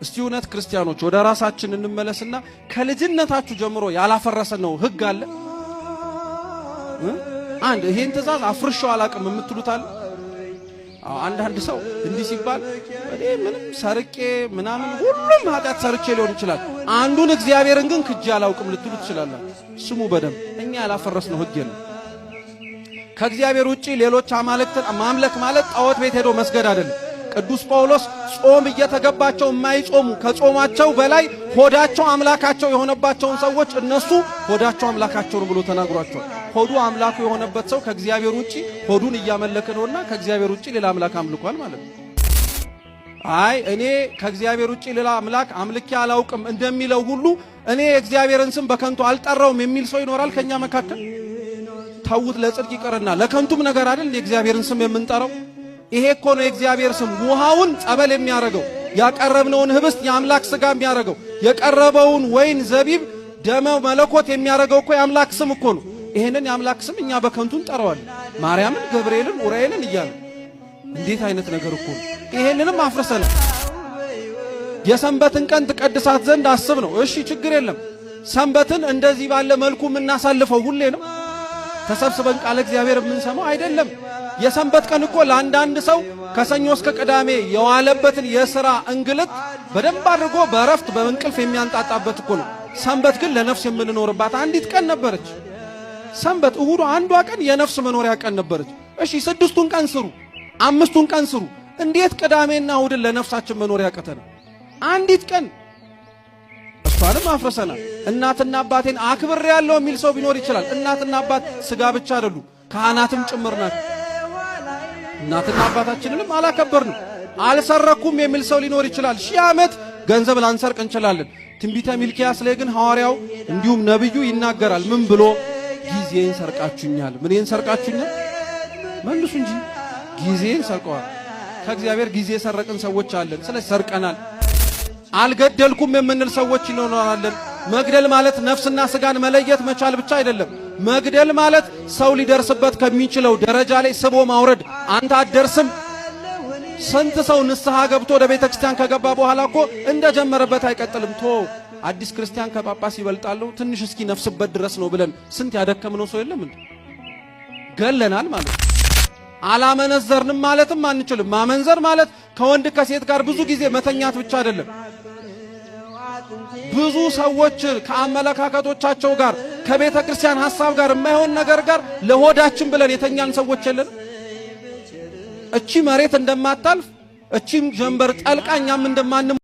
እስቲ እውነት ክርስቲያኖች ወደ ራሳችን እንመለስና ከልጅነታችሁ ጀምሮ ያላፈረሰ ነው ህግ አለ? አንድ ይሄን ትእዛዝ አፍርሼው አላቅም የምትሉት አለ? አንዳንድ ሰው እንዲህ ሲባል እኔ ምንም ሰርቄ ምናምን ሁሉም ኃጢአት ሰርቼ ሊሆን ይችላል፣ አንዱን እግዚአብሔርን ግን ክጄ አላውቅም ልትሉ ትችላላችሁ። ስሙ በደንብ፣ እኛ ያላፈረስነው ህግ የለም። ከእግዚአብሔር ውጪ ሌሎች አማልክትን ማምለክ ማለት ጣዖት ቤት ሄዶ መስገድ አይደለም። ቅዱስ ጳውሎስ ጾም እየተገባቸው የማይጾሙ፣ ከጾማቸው በላይ ሆዳቸው አምላካቸው የሆነባቸውን ሰዎች እነሱ ሆዳቸው አምላካቸው ነው ብሎ ተናግሯቸዋል። ሆዱ አምላኩ የሆነበት ሰው ከእግዚአብሔር ውጪ ሆዱን እያመለከ ነውና ከእግዚአብሔር ውጪ ሌላ አምላክ አምልኳል ማለት ነው። አይ፣ እኔ ከእግዚአብሔር ውጪ ሌላ አምላክ አምልኬ አላውቅም እንደሚለው ሁሉ እኔ የእግዚአብሔርን ስም በከንቱ አልጠራውም የሚል ሰው ይኖራል ከኛ መካከል? ተውት፣ ለጽድቅ ይቅርና ለከንቱም ነገር አይደል የእግዚአብሔርን ስም የምንጠራው? ይሄ እኮ ነው የእግዚአብሔር ስም ውሃውን ጸበል የሚያደርገው፣ ያቀረብነውን ህብስት የአምላክ ስጋ የሚያደርገው፣ የቀረበውን ወይን ዘቢብ ደመ መለኮት የሚያደርገው እኮ የአምላክ ስም እኮ ነው። ይሄንን የአምላክ ስም እኛ በከንቱ እንጠራዋለን። ማርያምን፣ ገብርኤልን፣ ኡራኤልን እያለ እንዴት አይነት ነገር እኮ ነው። ይሄንንም አፍርሰናል። የሰንበትን ቀን ትቀድሳት ዘንድ አስብ ነው። እሺ፣ ችግር የለም። ሰንበትን እንደዚህ ባለ መልኩ የምናሳልፈው ሁሌ ነው። ተሰብስበን ቃለ እግዚአብሔር የምንሰማው አይደለም። የሰንበት ቀን እኮ ለአንዳንድ ሰው ከሰኞ እስከ ቅዳሜ የዋለበትን የሥራ እንግልት በደንብ አድርጎ በእረፍት በእንቅልፍ የሚያንጣጣበት እኮ ነው። ሰንበት ግን ለነፍስ የምንኖርባት አንዲት ቀን ነበረች። ሰንበት እሁዱ አንዷ ቀን የነፍስ መኖሪያ ቀን ነበረች። እሺ፣ ስድስቱን ቀን ስሩ፣ አምስቱን ቀን ስሩ። እንዴት ቅዳሜና እሁድን ለነፍሳችን መኖሪያ ያቅተናል? አንዲት ቀን እሷንም አፍርሰናል። እናትና አባቴን አክብሬያለሁ የሚል ሰው ቢኖር ይችላል። እናትና አባት ስጋ ብቻ አይደሉም፣ ካህናትም ጭምር ናቸው። እናትና አባታችንንም አላከበርንም። አልሰረኩም የሚል ሰው ሊኖር ይችላል። ሺህ ዓመት ገንዘብ ላንሰርቅ እንችላለን። ትንቢተ ሚልኪያስ ላይ ግን ሐዋርያው እንዲሁም ነብዩ ይናገራል። ምን ብሎ? ጊዜን ሰርቃችሁኛል። ምንን ሰርቃችሁኛል? መልሱ እንጂ። ጊዜን ሰርቀዋል። ከእግዚአብሔር ጊዜ የሰረቅን ሰዎች አለን። ስለዚህ ሰርቀናል። አልገደልኩም የምንል ሰዎች ይኖራለን። መግደል ማለት ነፍስና ስጋን መለየት መቻል ብቻ አይደለም። መግደል ማለት ሰው ሊደርስበት ከሚችለው ደረጃ ላይ ስቦ ማውረድ። አንተ አትደርስም። ስንት ሰው ንስሐ ገብቶ ወደ ቤተ ክርስቲያን ከገባ በኋላ እኮ እንደጀመረበት አይቀጥልም። ቶ አዲስ ክርስቲያን ከጳጳስ ይበልጣለሁ፣ ትንሽ እስኪ ነፍስበት ድረስ ነው ብለን ስንት ያደከምነው ሰው የለም እንዴ? ገለናል ማለት ነው። አላመነዘርንም ማለትም አንችልም። ማመንዘር ማለት ከወንድ ከሴት ጋር ብዙ ጊዜ መተኛት ብቻ አይደለም። ብዙ ሰዎች ከአመለካከቶቻቸው ጋር፣ ከቤተ ክርስቲያን ሐሳብ ጋር የማይሆን ነገር ጋር ለሆዳችን ብለን የተኛን ሰዎች የለን? እቺ መሬት እንደማታልፍ፣ እቺም ጀንበር ጠልቃ እኛም እንደማን